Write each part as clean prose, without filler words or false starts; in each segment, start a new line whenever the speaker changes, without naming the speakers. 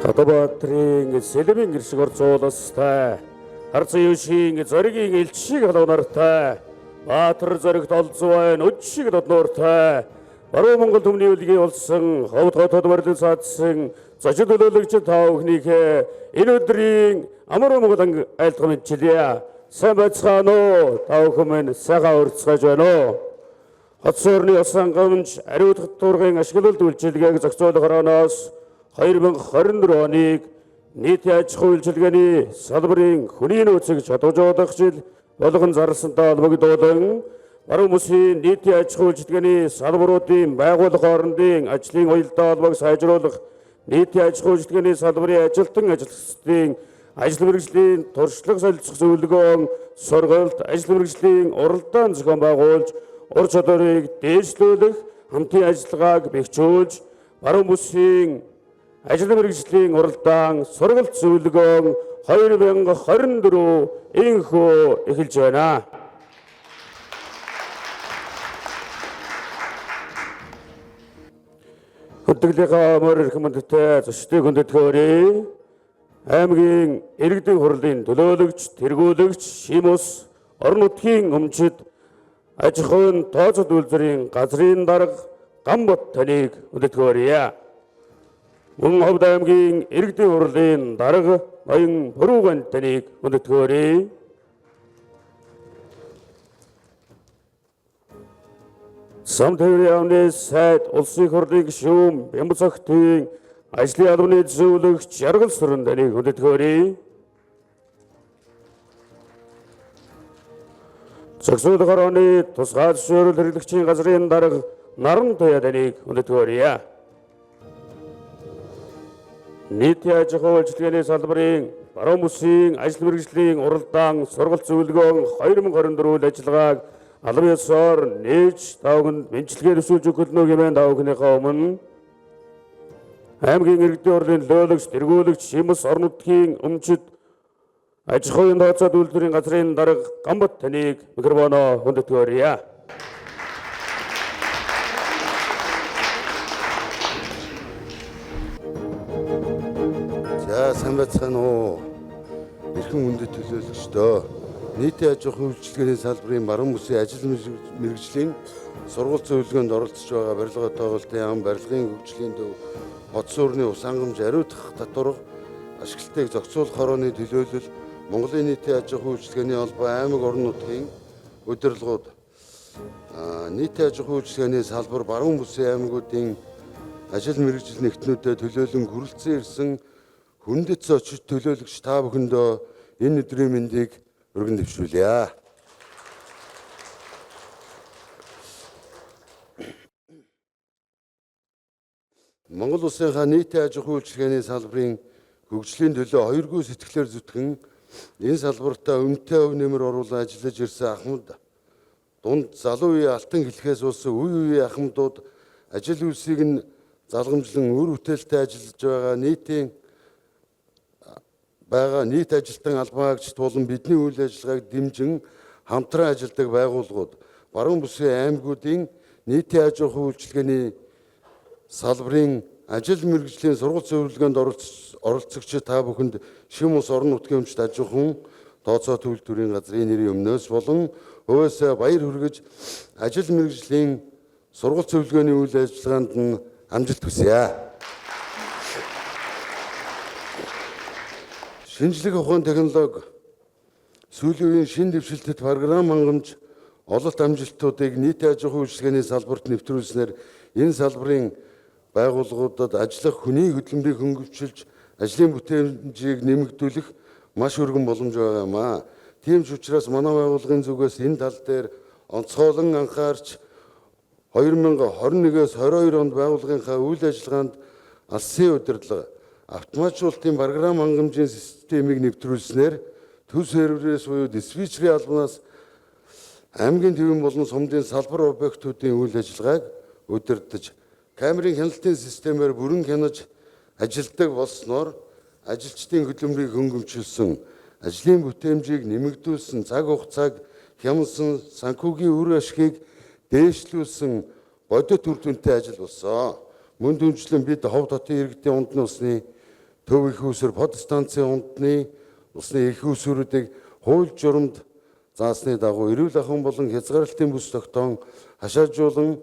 Татбаатрын сэлмийн гэршиг орцууластай Харцан юшийн зоригийн элчиг халуунартай Баатар зоригт олзуу байна өд шиг доднууртай Баруун Монгол түмний үлгийн болсон ховд хотод морилон саадсан зочид төлөөлөгч та бүхнийхээ энэ өдрийн амар Монгол анги айлтган мэдчилье. Сайн байцгаана уу? Та бүхэн минь сайхан урьдцгааж байна уу? Хот суурны ус хангамж ариут хатуургын ашиглалт үйлчилгээг зохицуулах хорооноос 2024 оныг нийтийн аж ахуй үйлчилгээний салбарын хүний нөөцийг чадваржуулах жил болгон зарласантай холбогдуулан баруун бүсийн нийтийн аж ахуй үйлчилгээний салбаруудын байгууллага хоорондын ажлын уялдаа холбоог сайжруулах нийтийн аж ахуй үйлчилгээний салбарын ажилтан ажилтнын ажил мэргэжлийн туршлага солилцох зөвлөгөөн сургалт ажил мэргэжлийн уралдаан зохион байгуулж ур чадварыг дээшлүүлэх хамтын ажиллагааг бэхжүүлж баруун бүсийн ажил мэргэжлийн уралдаан сургалт зөвлөгөөн 2024 инхүү эхэлж байна. Хүндэтгэлийн морь эрхэм хүндтэй зочдыг хүндэтгэөрэй. Аймгийн иргэдийн хурлын төлөөлөгч, тэргүүлэгч, шим ус, орон нутгийн өмчид аж ахуйн тооцод үйлдвэрийн газрын дарга Гамбот таныг хүндэтгэөрэй. Мөн Ховд аймгийн иргэдийн хурлын дарга ноён Пүрүүгэн таныг хүндэтгэөрэй. Сам тээврийн яамны сайд улсын хурлын гишүүн Бямбацогтын ажлын албаны зөвлөгч Жаргал Сүрэн таныг хүндэтгэөрэй. Зохицуулах хорооны тусгай зөвшөөрөл хэрэглэгчийн газрын дарга Наран Туяа таныг хүндэтгэөрэй. Нийтийн аж ахуй үйлчилгээний салбарын баруун бүсийн ажил мэргэжлийн уралдаан сургалт зөвлөгөөн 2024 үйл ажиллагааг албан ёсоор нээж та бүхэнд мэндчилгээ төсөөлж өгөх нөө хэмээн та бүхнийхээ өмнө аймгийн иргэдийн хурлын төлөөлөгч, тэргүүлэгч, Шимэс орон нутгийн өмчид аж ахуйн тооцоод үйлдвэрийн газрын дарга Гамбат таныг микрофоноо хүндэтгэөрэй.
За сайн байцгаана уу. Эрхэм хүндэт төлөөлөгчдөө. Нийтийн аж ахуйн үйлчилгээний салбарын баруун бүсийн ажил мэргэжлийн сургалт зөвлөгөөнд оролцож байгаа барилга тоглолтын яам, барилгын хөгжлийн төв, хот суурны ус хангамж ариутгах татварга ашиглалтыг зохицуулах хорооны төлөөлөл Монголын нийтийн аж ахуйн үйлчилгээний холбоо аймаг орон нутгийн удирдлагууд нийтийн аж ахуйн үйлчилгээний салбар баруун бүсийн аймагуудын ажил мэргэжил нэгтнүүдэд төлөөлөн хүрэлцэн ирсэн хүндэт зочид төлөөлөгч та бүхэндээ энэ өдрийн мэндийг өргөн дэвшүүлье. Монгол улсынхаа нийтийн аж ахуйн үйлчилгээний салбарын хөгжлийн төлөө хоёргүй сэтгэлээр зүтгэн энэ салбартаа үнэтэй өв нэмэр оруулан ажиллаж ирсэн ахмад дунд залуу үеийн алтан хэлхээс болсон үе үеийн ахмадууд ажил үйлсийг нь залгамжлан үр бүтээлтэй ажиллаж байгаа нийтийн байгаа нийт ажилтан албан хаагчид болон бидний үйл ажиллагааг дэмжин хамтран ажилладаг байгууллагууд баруун бүсийн аймагуудын нийтийн аж ахуйн үйлчилгээний салбарын ажил мэргэжлийн сургалт зөвлөгөөнд оролцогч та бүхэнд шим ус орон нутгийн өмчт аж ахуйн тооцоо үйлдвэрийн газрын нэрийн өмнөөс болон өөсөө баяр хүргэж ажил мэргэжлийн сургалт зөвлөгөөний үйл ажиллагаанд нь амжилт хүсье. Шинжлэх ухааны технологи сүүлийн үеийн шин дэвшилтэт програм хангамж ололт амжилтуудыг нийтийн аж ахуйн үйлчилгээний салбарт нэвтрүүлснээр энэ салбарын байгууллагуудад ажиллах хүний хөдөлмөрийг хөнгөвчилж ажлын бүтээмжийг нэмэгдүүлэх маш өргөн боломж байгаа юм аа. Тийм ч учраас манай байгууллагын зүгээс энэ тал дээр онцгойлон анхаарч 2021-ээс 22 онд байгууллагынхаа үйл ажиллагаанд алсын удирдлага автоматжуулалтын програм хангамжийн системийг нэвтрүүлснээр төв серверээс буюу диспетчерийн албанаас аймгийн тивэн болон сумдын салбар объектуудын үйл ажиллагааг удирдах камерын хяналтын системээр бүрэн хянаж ажилладаг болсноор ажилчдын хөдөлмөрийг хөнгөвчилсөн, ажлын бүтээмжийг нэмэгдүүлсэн, цаг хугацааг хямлсан, санхүүгийн үр ашгийг дээшлүүлсэн бодит үр дүнтэй ажил болсон. Мөн түнчлэн бид Ховд хотын иргэдийн ундны усны Төв их усүр под станцын унтны усны их усүрүүдийг хууль журамд заасны дагуу эрүүл ахуйн болон хязгаарлалтын бүс тогтоон хашаажуулан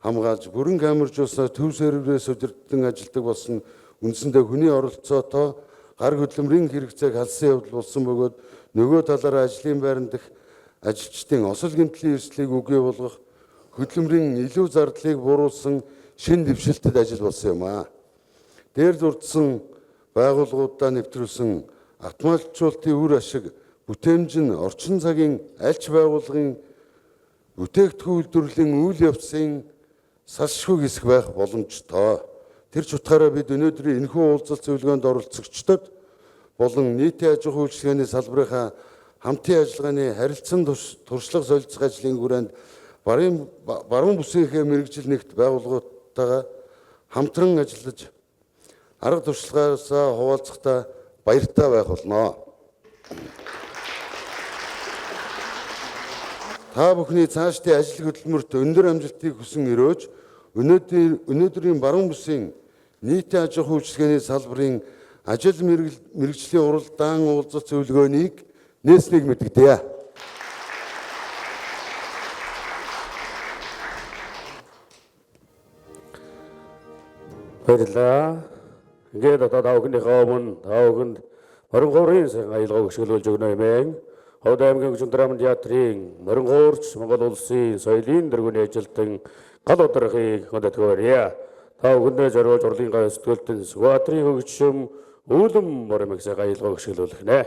хамгаалж бүрэн камержуулснаар төв серверээс удирдан ажилладаг болсон үндсэндээ хүний оролцоотой гар хөдөлмөрийн хэрэгцээг халсан явдал болсон бөгөөд нөгөө талаараа ажлын байран дэх ажилчдын осол гэмтлийн эрсдлийг үгүй болгох хөдөлмөрийн илүү зардлыг бууруулсан шинэ дэвшилтэд ажил болсон юм аа. Дээр дурдсан байгууллагуудаа нэвтрүүлсэн автоматжуулалтын үр ашиг бүтээмж нь орчин цагийн аль ч байгууллагын бүтээгдэхүүн үйлдвэрлэлийн үйл явцын салшгүй хэсэг байх боломжтой. Тэр ч утгаараа бид өнөөдрийн энэхүү уулзалт зөвлөгөөнд оролцогчдод болон нийтийн аж ахуйн үйлчилгээний салбарынхаа хамтын ажиллагааны харилцан туршлага солилцох ажлын хүрээнд баруун бүсийнхээ мэргэжил нэгт байгууллагуудтайгаа хамтран ажиллаж арга туршлагаасаа хуваалцахдаа баяртай байх болно. Та бүхний цаашдын ажил хөдөлмөрт өндөр амжилтыг хүсэн өрөөж өнөөдрийн баруун бүсийн нийтийн аж ахуйн үйлчилгээний салбарын ажил мэргэжлийн уралдаан уулзалт зөвлөгөөнийг нээснийг мэдэгдэе.
Баярлалаа. Ингээд одоо та бүхнийхээ өмнө та бүхэнд морин хуурын сайхан аялгааг өшөглүүлж өгнө хэмээн Ховд аймгийн хөгжим драмын театрын морин хуурч Монгол улсын соёлын дөрвөний ажилтан гал удрахыг хүндэтгэв. Та бүхэндээ зориулж урлын гай сэтгүүлтэн Сүхбаатарын хөгжим үүлэн моримыг сайхан аялгааг өшөглүүлэх нэ.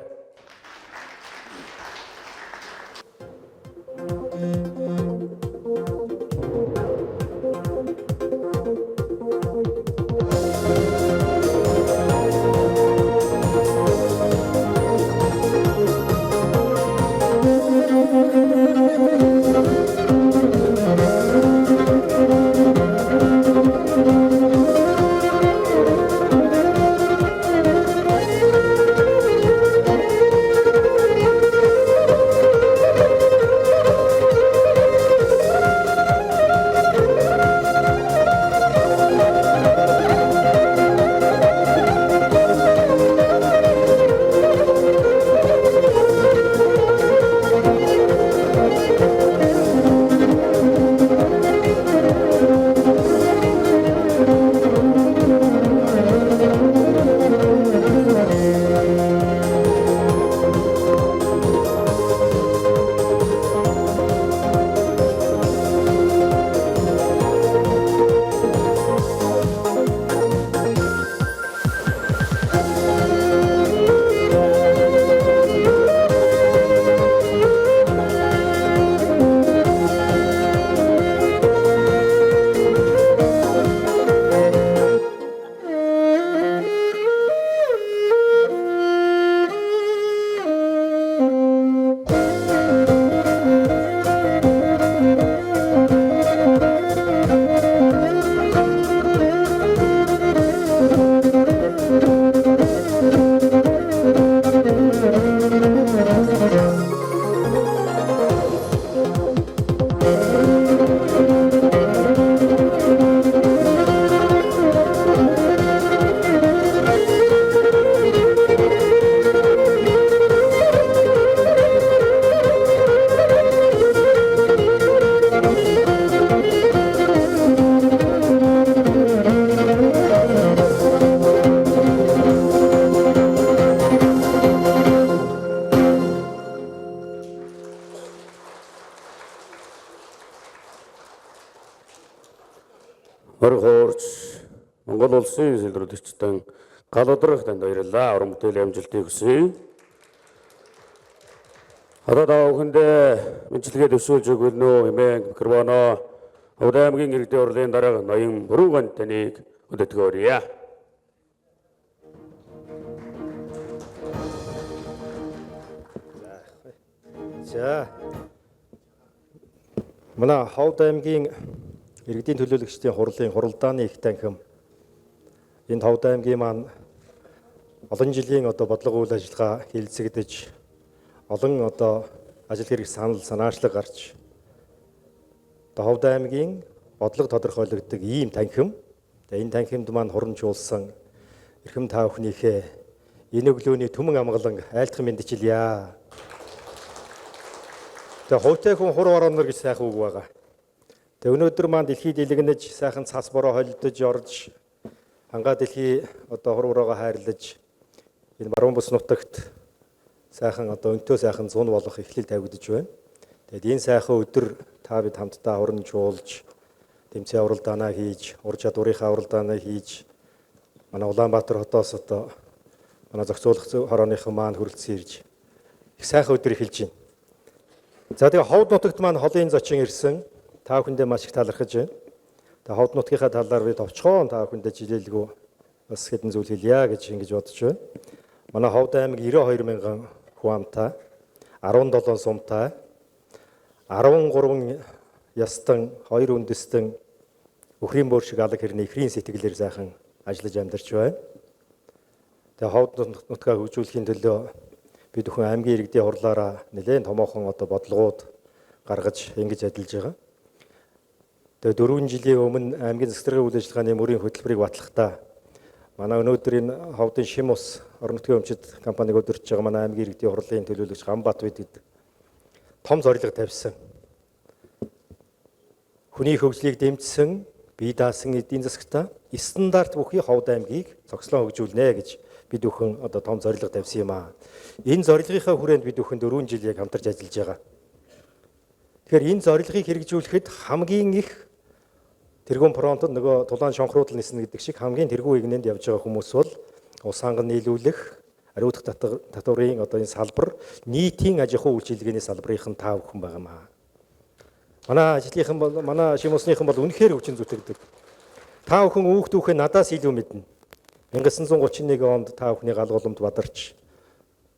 Морин хуурч Монгол улсын сэлрүүлэгчдэн гал удрах танд баярлалаа. Уран бүтээлийн амжилтыг хүсье. Одоо та бүхэндээ мэндчилгээ дэвшүүлж өгнө үү хэмээн микрофоноо Ховд аймгийн иргэдийн хурлын дарга ноён Бүрүүгэн таныг хүндэтгэөрье.
За. Манай Ховд аймгийн иргэдийн төлөөлөгчдийн хурлын хуралдааны их танхим энэ Ховд аймгийн маань олон жилийн одоо бодлого үйл ажиллагаа хийлцэгдэж олон одоо ажил хэрэг санал санаачлаг гарч одоо Ховд аймгийн бодлого тодорхойлогддог ийм танхим. Тэгээ энэ танхимд маань хурамжуулсан Эрхэм та бүхнийхээ энэ өглөөний түмэн амгалан айлтган мэндчилье. Тэгээ хувьтай хүн хур вороонор гэж сайхан үг байгаа. Тэгээ өнөөдөр маань дэлхийд дэлгэнэж сайхан цас бороо холдож орж хангаа дэлхий одоо хур вороогоо хайрлаж энэ баруун бүс нутагт сайхан одоо өнтөө сайхан зун болох эхлэл тавигдаж байна. Тэгээд энэ сайхан өдөр та бид хамтдаа хуран чуулж тэмцээн уралдаанаа хийж, ур чадварынхаа уралдаанаа хийж манай Улаанбаатар хотоос одоо манай зохицуулах хорооныхан маань хүрэлцэн ирж их сайхан өдөр эхэлж байна. За тэгээ Ховд нутагт маань холын зочин ирсэн. Та бүхэндээ маш их талархаж байна. Тэгээ Ховд нутгийнхаа талаар би товчхон та бүхэндээ жилээлгүй бас хэдэн зүйл хэлье гэж ингэж бодож байна. Манай Ховд аймаг 92 мянган хүн амтай, 17 сумтай, 13 ястан, 2 үндэстэн өхрийн бөөр шиг алаг хэрний ихрийн сэтгэлээр сайхан ажиллаж амьдарч байна. Тэгээ Ховд нутгаа хөгжүүлэхийн төлөө бид бүхэн аймгийн иргэдийн хурлаараа нэлээд томоохон одоо бодлогууд гаргаж ингэж ажиллаж байгаа. Тэгээ 4 жилийн өмнө аймгийн засаг даргын үйл ажиллагааны мөрийн хөтөлбөрийг батлахдаа манай өнөөдөр энэ Ховдын Шим ус орон нутгийн өмчит компаниг удирдах байгаа манай аймгийн иргэдийн хурлын төлөөлөгч Ганбат бид гэдэг том зорилго тавьсан. Хүний хөгжлийг дэмжсэн, бие даасан эдийн засагта стандарт бүхий Ховд аймгийг цогцлон хөгжүүлнэ гэж бид бүхэн одоо том зорилго тавьсан юм аа. Энэ зорилгынхаа хүрээнд бид бүхэн 4 жил яг хамтарч ажиллаж байгаа. Тэгэхээр энэ зорилгыг хэрэгжүүлэхэд хамгийн их тэргүүн фронтод нөгөө тулаан шонхруудал ниснэ гэдэг шиг хамгийн тэргүүн игнэнд явж байгаа хүмүүс бол ус ханган нийлүүлэх, ариутгах татварын одоо энэ салбар, нийтийн аж ахуй үйлчилгээний салбарын та бүхэн байгаа маа. Манай ажлынхан бол манай шим усныхан бол үнэхээр өвчин зүтгэдэг. Та бүхэн үүх дүүхээ надаас илүү мэднэ. 1931 онд та бүхний гал гуламд бадарч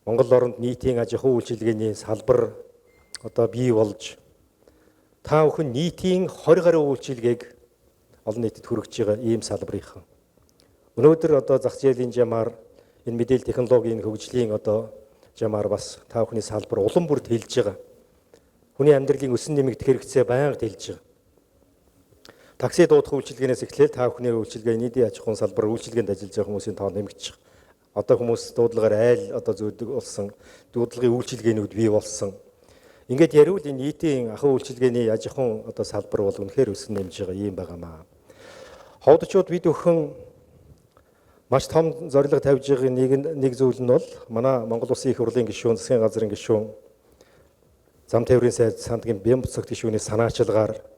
Монгол оронд нийтийн аж ахуй үйлчилгээний салбар одоо бий болж та бүхэн нийтийн 20 гаруй үйлчилгээг олон нийтэд хүргэж байгаа ийм салбарынхан. Өнөөдөр одоо зах зээлийн жамаар энэ мэдээлэл технологийн хөгжлийн одоо жамаар бас та бүхний салбар улам бүр тэлж байгаа. Хүний амьдралын өсөн нэмэгдэх хэрэгцээ байнга тэлж байгаа. Такси дуудах үйлчилгээнээс эхлээл та бүхний үйлчилгээ нийтийн аж ахуйн салбар үйлчилгээнд ажиллаж байгаа хүмүүсийн тоо нэмэгдэж байгаа. Одоо хүмүүс дуудлагаар айл одоо зөөдөг болсон, дуудлагын үйлчилгээнүүд бий болсон. Ингээд яриул энэ нийтийн ахуй үйлчилгээний аж ахуйн одоо салбар бол үнэхээр өсөн нэмж байгаа юм байгаамаа. Ховдчууд бид бүхэн маш том зорилго тавьж байгаа нэг зүйл нь бол манай Монгол Улсын их хурлын гишүүн, засгийн газрын гишүүн, зам тээврийн сайд сандгийн бямба цогт гишүүний санаачилгаар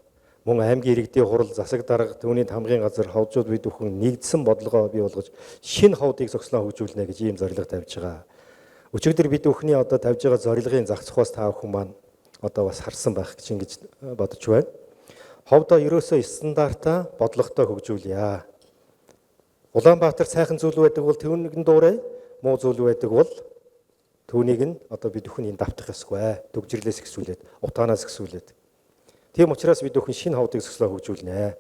мөн аймгийн иргэдийн хурал, засаг дарга, түүний тамгын газар ховдчууд бид бүхэн нэгдсэн бодлогоо бий болгож шинэ ховдыг цогцлон хөгжүүлнэ гэж ийм зорилго тавьж байгаа. Өчигдөр бид бүхний одоо тавьж байгаа зорилгын зах зохиос та бүхэн маань одоо бас харсан байх гэж ингэж бодож байна. Ховдоо ерөөсөө стандартаа бодлоготой хөгжүүлье. Улаанбаатар сайхан зүйл байдаг бол түүнийг нь дуурай, муу зүйл байдаг бол түүнийг нь одоо бид бүхэн энэ давтах ёсгүй. Төгжрлээс ихсүүлээд, утаанаас ихсүүлээд. Тийм учраас бид бүхэн шинэ ховдыг цогцлоо хөгжүүлнэ.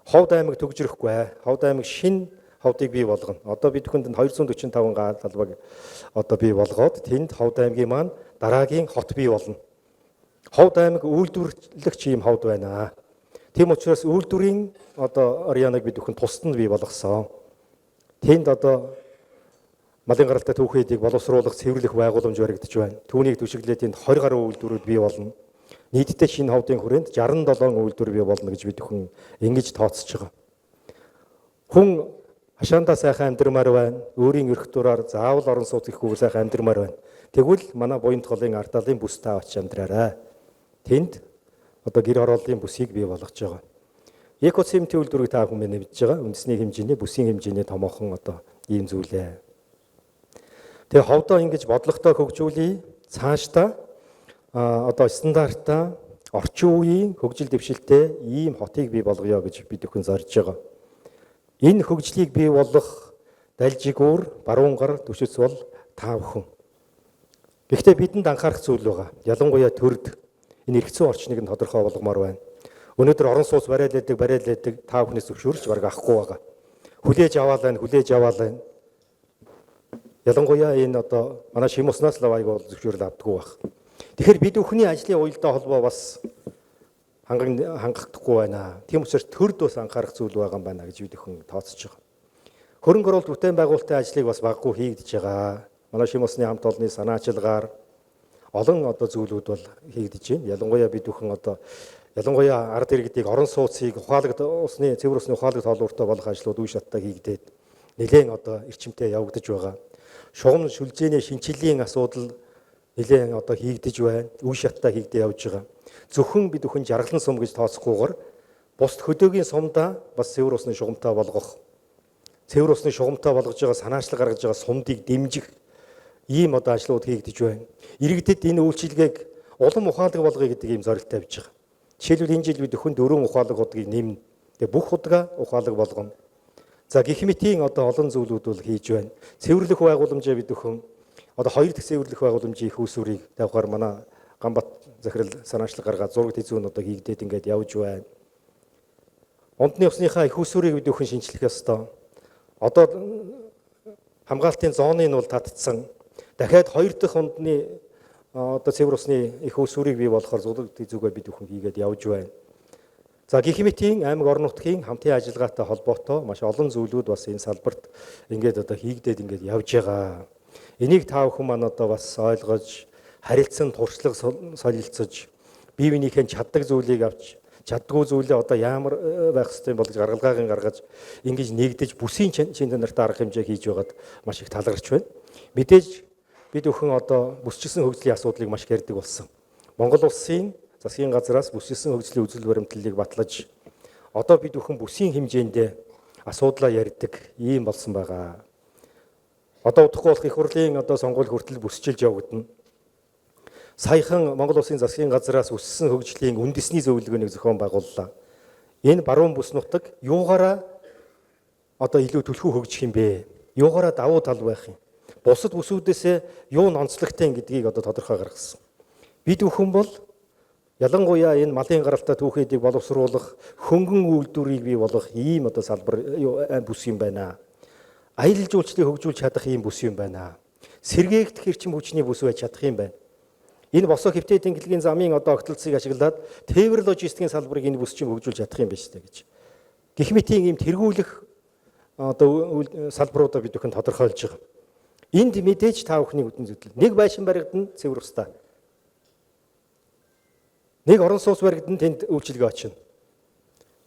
Ховд аймаг төгжрөхгүй. Ховд аймаг шинэ ховдыг бий болгоно. Одоо бид бүхэнд 245 гаал талбайг одоо бий болгоод тэнд Ховд аймгийн маань дараагийн хот бий болно. Ховд аймаг үйлдвэрлэгч ийм ховд байна. Тийм учраас үйлдвэрийн одоо Орианыг бид бүхэн тусад нь бий болгосон. Тэнд одоо малын гаралтай түүхийдийг боловсруулах, цэвэрлэх байгууламж баригдаж байна. Түүнийг түшиглээд тэнд 20 гаруй үйлдвэрүүд бий болно. Нийтдээ шинэ ховдын хүрээнд 67 үйлдвэр бий болно гэж бид бүхэн ингэж тооцож байгаа. Хүн хашаандаа сайхан амьдрмаар байна. Өөрийн эрх дураар заавал орон сууц ихгүй сайхан амьдрмаар байна. Тэгвэл манай буян толын ардалын бүс та очиж амьдраарай. Тэнд одоо гэр хорооллын бүсийг бий болгож байгаа. Экосимтийн үйлдвэрийг та бүхэн мэдж байгаа. Үндэсний хэмжээний, бүсийн хэмжээний томоохон одоо ийм зүйлээ. Тэгээ ховдоо ингэж бодлоготой хөгжүүлье. Цаашдаа одоо стандартаа орчин үеийн хөгжил дэвшилтэй ийм хотыг бий болгоё гэж бид бүхэн зорж байгаа. Энэ хөгжлийг бий болгох далжигүүр, баруун гар түшиц бол та бүхэн. Гэхдээ бидэнд анхаарах зүйл байгаа. Ялангуяа төрд энэ эргэцэн орчныг нь тодорхой болгомоор байна. Өнөөдөр орон сууц бариад та бүхнээс зөвшөөрч бараг авахгүй байгаа. Хүлээж аваал байна, хүлээж аваал байна. Ялангуяа энэ одоо манай шим уснаас л айгүй бол зөвшөөрөл авдаггүй байх. Тэгэхээр бид бүхний ажлын уялдаа холбоо бас хангахдаггүй байна. Тийм учраас төрд бас анхаарах зүйл байгаа юм байна гэж бид бүхэн тооцож байгаа. Хөрөнгө оруулалт бүтээн байгуулалтын ажлыг бас багагүй хийгдэж байгаа. Манай шим усны хамт олонны санаачилгаар олон одоо зүйлүүд бол хийгдэж байна. Ялангуяа бид бүхэн одоо ялангуяа ард иргэдийг орон сууцыг ухаалаг усны цэвэр усны ухаалаг тоолууртай болох ажлууд үе шаттай хийгдээд нэлээд одоо эрчимтэй явагдаж байгаа. Шугам шүлжээний шинчиллийн асуудал нэлээд одоо хийгдэж байна. Үе шаттай хийгдээ явж байгаа. Зөвхөн бид бүхэн жаргалан сум гэж тооцохгүйгээр бусд хөдөөгийн сумдаа бас цэвэр усны шугамтай болгох, цэвэр усны шугамтай болгож байгаа санаачлал гаргаж байгаа сумдыг дэмжих ийм одоо ажлууд хийгдэж байна. Иргэдэд энэ үйлчилгээг улам ухаалаг болгоё гэдэг ийм зорилт тавьж байгаа. Жишээлбэл энэ жил бид өхөн 4 ухаалаг худгийг нэмнэ. Тэгээ бүх худгаа ухаалаг болгоно. За гэх мэтийн одоо олон зүйлүүд бол хийж байна. Цэвэрлэх байгууламжаа бид өхөн одоо 2 дахь цэвэрлэх байгууламжийн их усүрийг тавихаар манай Ганбат захирал санаачлал гаргаад зураг тэзүүн одоо хийгдээд ингээд явж байна. Ундны усныхаа их усүрийг бид өхөн шинчлэх ёстой. Одоо хамгаалтын зооныг нь бол татцсан. Дахиад 2 дахь ундны одоо цэвэр усны их усүрийг бий болохоор зураг тэзүүгээ бид өхөн хийгээд явж байна. За гэх мэтийн аймаг орон нутгийн хамтын ажиллагаатай холбоотой маш олон зүйлүүд бас энэ салбарт ингээд одоо хийгдээд ингээд явж байгаа. Энийг та бүхэн маань одоо бас ойлгож, харилцан туршлага солилцож, бие биенийхээ чаддаг зүйлийг авч, чаддгүй зүйлээ одоо ямар байх ёстой юм бол гэж гаргалгааг нь гаргаж, ингэж нэгдэж бүсийн чин чанартай арга хэмжээ хийж байгаад маш их талархаж байна. Мэдээж бид бүхэн одоо бүсчилсэн хөгжлийн асуудлыг маш их ярьдаг болсон. Монгол улсын засгийн газраас бүсчилсэн хөгжлийн үзэл баримтлалыг батлаж, одоо бид бүхэн бүсийн хэмжээндээ асуудлаа ярьдаг ийм болсон байгаа. Одоо удахгүй болох их хурлын одоо сонгуул хүртэл бүсчилж явагдана. Саяхан Монгол улсын засгийн газраас өссөн хөгжлийн үндэсний зөвлөгөөнийг зохион байгууллаа. Энэ баруун бүс нутаг юугаараа одоо илүү түлхүү хөгжих юм бэ? Юугаараа давуу тал байх юм? Бусад бүсүүдээсээ юу нь онцлогтой гэдгийг одоо тодорхой гаргасан. Бид бүхэн бол ялангуяа энэ малын гаралтай түүхийдийг боловсруулах, хөнгөн үйлдвэрийг бий болгох ийм одоо салбар бүс юм байна. Аялал жуулчлалыг хөгжүүлж чадах ийм бүс юм байна. Сэргээгдэх эрчим хүчний бүс байж чадах юм байна. Энэ босоо хэвтээ тэнхлэгийн замын одоо огтлцыг ашиглаад тээвэр логистикийн салбарыг энэ бүс чинь хөгжүүлж чадах юм байна шүү дээ гэж. Гэх мэтийн ийм тэргүүлэх одоо салбаруудаа бид бүхэн тодорхойлж байгаа. Энд мэдээж та бүхний үдэн зүтгэл. Нэг байшин баригдана цэвэр устай. Нэг орон сууц баригдана тэнд үйлчилгээ очино.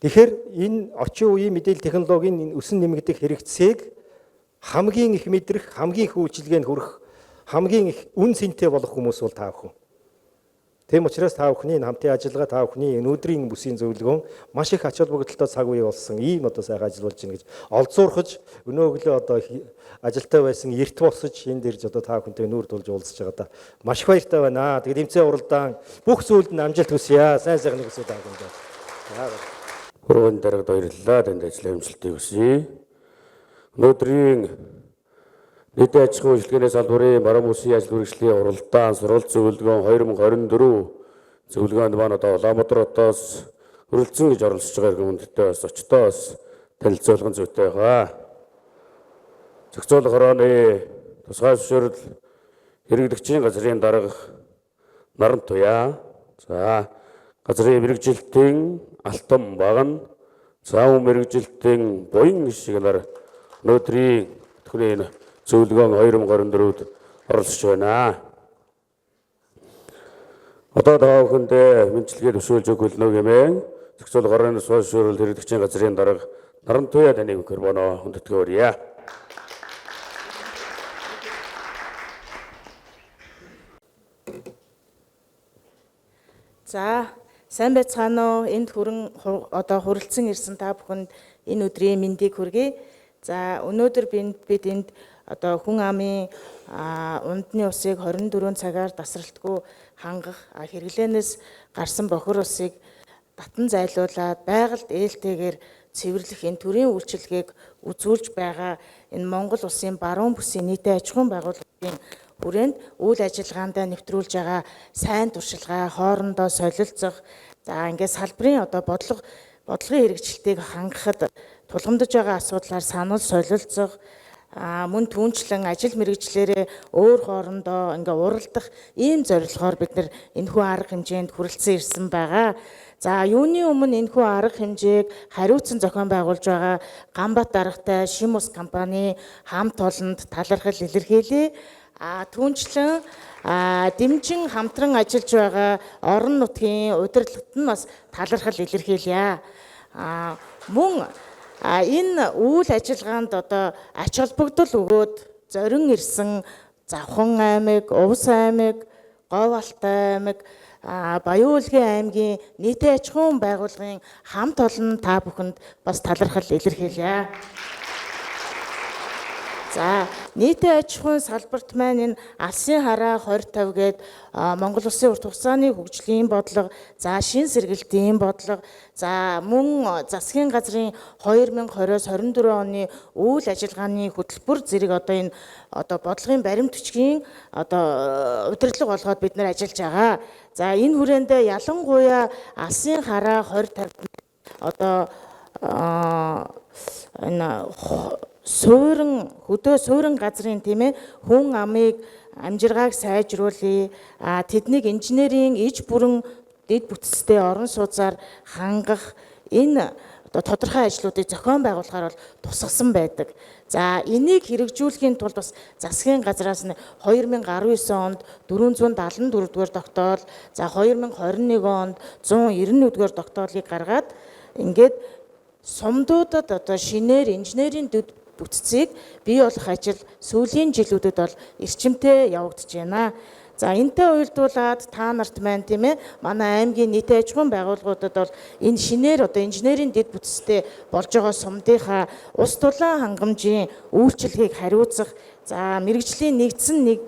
Тэгэхээр энэ орчин үеийн мэдээлэл технологийн өсөн нэмэгдэх хэрэгцээг хамгийн их мэдрэх, хамгийн их үйлчилгээнд хүрэх, хамгийн их үн цэнтэй болох хүмүүс бол та бүхэн. Тийм учраас та бүхний хамтын ажиллагаа, та бүхний өнөөдрийн бүсийн зөвлөгөөн маш их ач холбогдолтой цаг үе болсон. Ийм одоо сайхан ажил болж байна гэж олзуурхаж өнөө өглөө одоо ажилтаа байсан эрт босож энд ирж одоо та бүхэнтэй нүүр тулж уулзж байгаа да. Маш их баяртай байна. Тэгээд тэмцээн уралдаан бүх зүйлд нь амжилт хүсье. Сайн сайхныг хүсье та бүхэндээ.
Хурган дарагт баярлалаа. Танд ажлын амжилтыг хүсье. Өнөөдрийн нийтийн аж ахуйн үйлчилгээний салбарын баруун бүсийн ажил мэргэжлийн уралдаан сургалт зөвлөгөөн 2024 зөвлөгөөнд маань одоо Улаанбаатар хотоос өрөлдсөн гэж оролцож байгаа эрхэм хүндтэй бас очтоо бас танилцуулган зүйтэй байгаа. Зохицуулах хорооны тусгай зөвшөөрөл хэрэглэгчийн газрын дарга Наран Туяа, за газрын мэргэжилтийн Алтан Багна, зам мэргэжилтийн Буян шиг нар өнөөдрийн төхний энэ зөвлөгөөн 2024-д оролцож байна. Одоо та бүхэндээ мэдчилгээ төвшөөлж өгөх хөлнө гэмээн зохицуулах хорооны тусгай зөвшөөрөл хэрэглэгчийн газрын дарга Наран Туяа таны микрофоноо хүндэтгэн өрье.
За сайн байцгаана уу? Энд хүрэн одоо хүрэлцэн ирсэн та бүхэнд энэ өдрийн мэндийг хүргэе. За өнөөдөр бид энд одоо хүн амын ундны усыг 24 цагаар тасралтгүй хангах, хэрэглээнээс гарсан бохир усыг татан зайлуулад байгальд ээлтэйгээр цэвэрлэх энэ төрийн үйлчилгээг үзүүлж байгаа энэ Монгол улсын баруун бүсийн нийтийн аж ахуйн байгууллагын хүрээнд үйл ажиллагаандаа нэвтрүүлж байгаа сайн туршилгаа, хоорондоо солилцох, за ингээд салбарын одоо бодлогын хэрэгжилтийг хангахад тулгамдж байгаа асуудлаар санал солилцох, мөн түүнчлэн ажил мэргэжлээрээ өөр хоорондоо ингээ уралдах ийм зорилгоор бид нэр энэхүү арга хэмжээнд хүрэлцэн ирсэн байгаа. За юуны өмнө энэхүү арга хэмжээг хариуцсан зохион байгуулж байгаа Ганбат даргатай Шим ус компани хамт олонд талархал илэрхийлье. Түүнчлэн дэмжин хамтран ажиллаж байгаа орон нутгийн удирдлагад нь бас талархал илэрхийлье. Мөн энэ үйл ажиллагаанд одоо ач холбогдол өгөөд зорин ирсэн Завхан аймаг, Увс аймаг, Говьалтай аймаг, Баян-Уулгийн аймгийн нийтийн аж ахуйн байгууллагын хамт олон та бүхэнд бас талархал илэрхийлье. За нийтийн аж ахуйн салбарт маань энэ алсын хараа 2050 гээд Монгол Улсын урт хугацааны хөгжлийн бодлого, за шин сэргэлтийн бодлого, за мөн засгийн газрын 2020-оос 24 оны үйл ажиллагааны хөтөлбөр зэрэг одоо энэ одоо бодлогын баримт бичгийн одоо удирдлага болгоод бид нар ажиллаж байгаа. За энэ хүрээндээ ялангуяа алсын хараа 2050 одоо энэ суурин хөдөө суурин газрын тийм ээ хүн амыг амжиргааг сайжруулъя. Тэднийг инженерийн иж бүрэн дэд бүтцтэй орон сууцаар хангах энэ одоо тодорхой ажлуудыг зохион байгуулахаар бол тусгасан байдаг. За энийг хэрэгжүүлэхийн тулд бас засгийн газраас нь 2019 онд 474 дугаар тогтоол, за 2021 онд 191 дугаар тогтоолыг гаргаад ингээд сумдуудад одоо шинээр инженерийн дэд бүтцийг бий болох ажил сүүлийн жилүүдэд бол эрчимтэй явагдаж байна. За энтэй уялдуулаад та нарт маань тийм ээ манай аймгийн нийтийн аж ахуйн байгууллагуудад бол энэ шинээр одоо инженерийн дэд бүтцтэй болж байгаа сумдынхаа ус тулаан хангамжийн үйлчилгээг хариуцах, за мэргэжлийн нэгдсэн нэг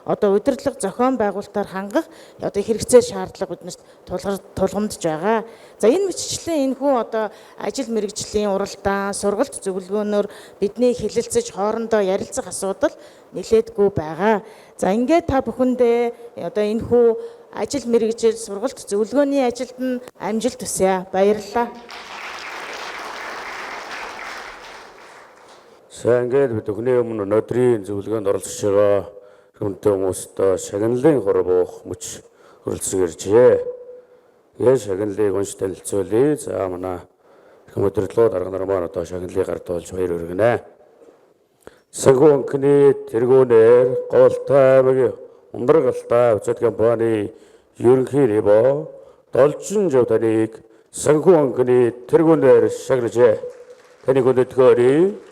одоо удирдлага зохион байгуулалтаар хангах одоо хэрэгцээ шаардлага биднэрт тулгамдж байгаа. За энэ мэтчлэн энэхүү одоо ажил мэргэжлийн уралдаан, сургалт зөвлөгөөнөөр бидний хэлэлцэж хоорондоо ярилцах асуудал нэлээдгүй байгаа. За ингээд та бүхэндээ одоо энэхүү ажил мэргэжил, сургалт зөвлөгөөний ажилд нь амжилт хүсье. Баярлалаа.
За ингээд бид бүхний өмнө өнөөдрийн зөвлөгөөнд оролцож байгаа хүнтэй хүмүүстээ шагналын хор буух мөч хүрэлцэн иржээ. Тэгээд шагналыг унш танилцуулъя. За манай их удирдлага дарга нар маань одоо шагналыг гардуулж баяр хүргэнэ. Санхүү банкны тэргүүнээр Говьалтай аймгийн Ундраг-Алтай үзэд компани ерөнхий ребо Должин жав таныг Санхүү банкны тэргүүнээр шагнажээ. Таныг өндөдгөөрэй.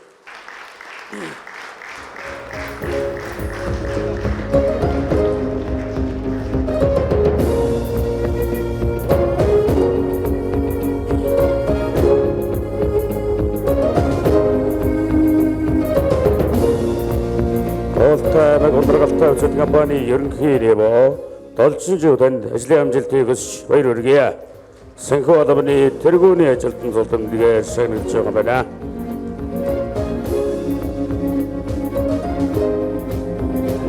Говьалтай аймаг Ундраг-Алтай үзэд компани ерөнхий ребо Должин жив танд ажлын амжилтыг хүсэж баяр хүргье. Санхүү албаны тэргүүний ажилтан зулдамдгээр шагналж байгаа байна.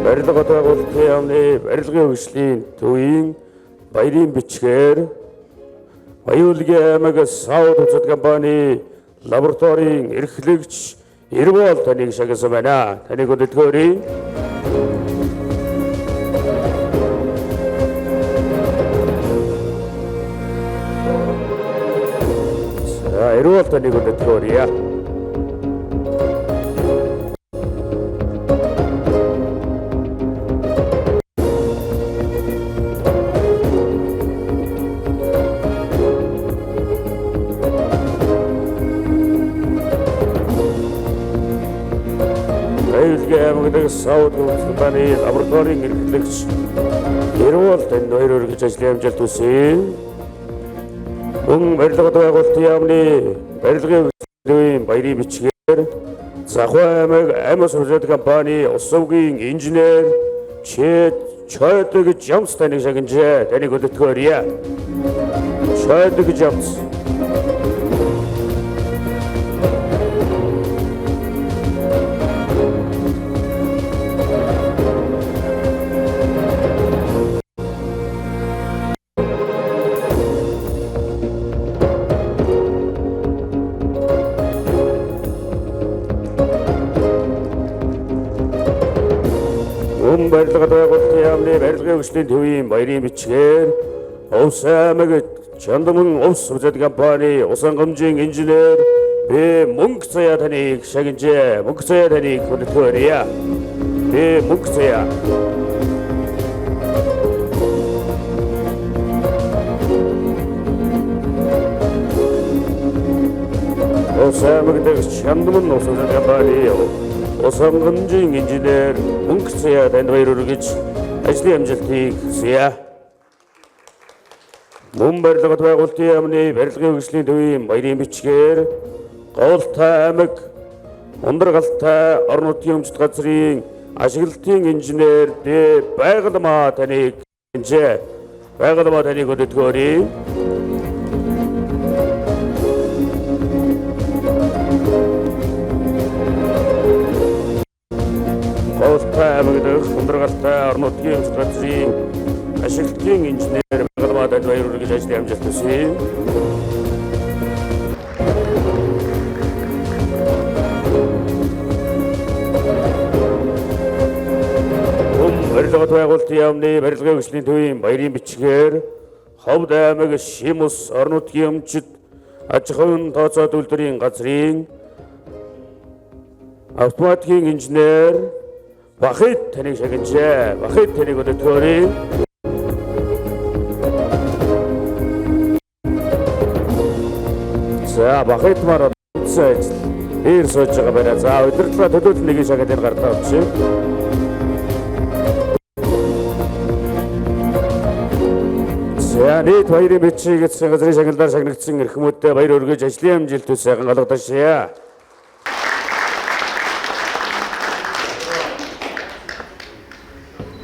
Барилга байгуулалтын яамны барилгын хөгжлийн төвийн баярын бичгээр Баян-Уулгийн аймаг Сауд үзэд компани лабораторийн эрхлэгч Эрбол таныг шагнасан байна. Таныг өндөдгөөрэй. За Эрбол таныг өндөдгөөрэй. Баян-Уулгийн аймаг Сауд компани лабораторийн эрхлэгч Эрбол танд баяр хүргэж ажлын амжилт хүсье. Мөн барилга байгуулалтын яамны барилгын төвийн баярын бичгээр Завхан аймаг Амос үзэд компани ус өвгийн инженер Чойдог Жамс таныг шагнажээ. Таныг өндөдгөөрэй. Чойдог Жамс. Мөн барилга байгуулалтын яамны барилгын хөгжлийн төвийн баярын бичгээр Увс аймаг Чандман увс үзэд компани ус хангамжийн инженер Б мөнгө заяа таныг шагнажээ. Мөнгө заяа таныг хүндэтгэрье. Б мөнгө заяа. Ус аймаг дахь Чандман ус үзэд компани ус хангамжийн инженер мөнгө заяа танд баяр хүргэж ажлын амжилтыг хүсье. Мөн барилгад байгуулалтын яамны барилгын хөгжлийн төвийн баярын бичгээр Говьлтай аймаг Ундргалтай орон нутгийн өмчт газрын ашиглалтын инженер Д Байгалмаа таныг хэмжээ. Байгалмаа таныг өдөртгөөрэй. Говьлтай аймаг дахь Ундргалтай орон нутгийн өмчт газрын ашиглалтын инженер Байгалмаа танд баяр хүргэж ажлын амжилт хүсье. Мөн барилгад байгуулалтын яамны барилгын хөгжлийн төвийн баярын бичгээр Ховд аймаг Шимус орон нутгийн өмчит аж ахуйн тооцоо үйлдвэрийн газрын автоматикийн инженер Бахит таныг шагнажээ. Бахит таныг өдөртгөөрэй. За Бахит маань үндсэн ажил дээр сууж байгаа байна. За удирдлага төлөөлөл нэгийг шагнал энэ гартаа авчих. За нийт баярын бичиг гэсэн газрын шагналаар шагнагдсан эрхмүүдтэй баяр өргөж ажлын амжилт хүсье алгадашъя.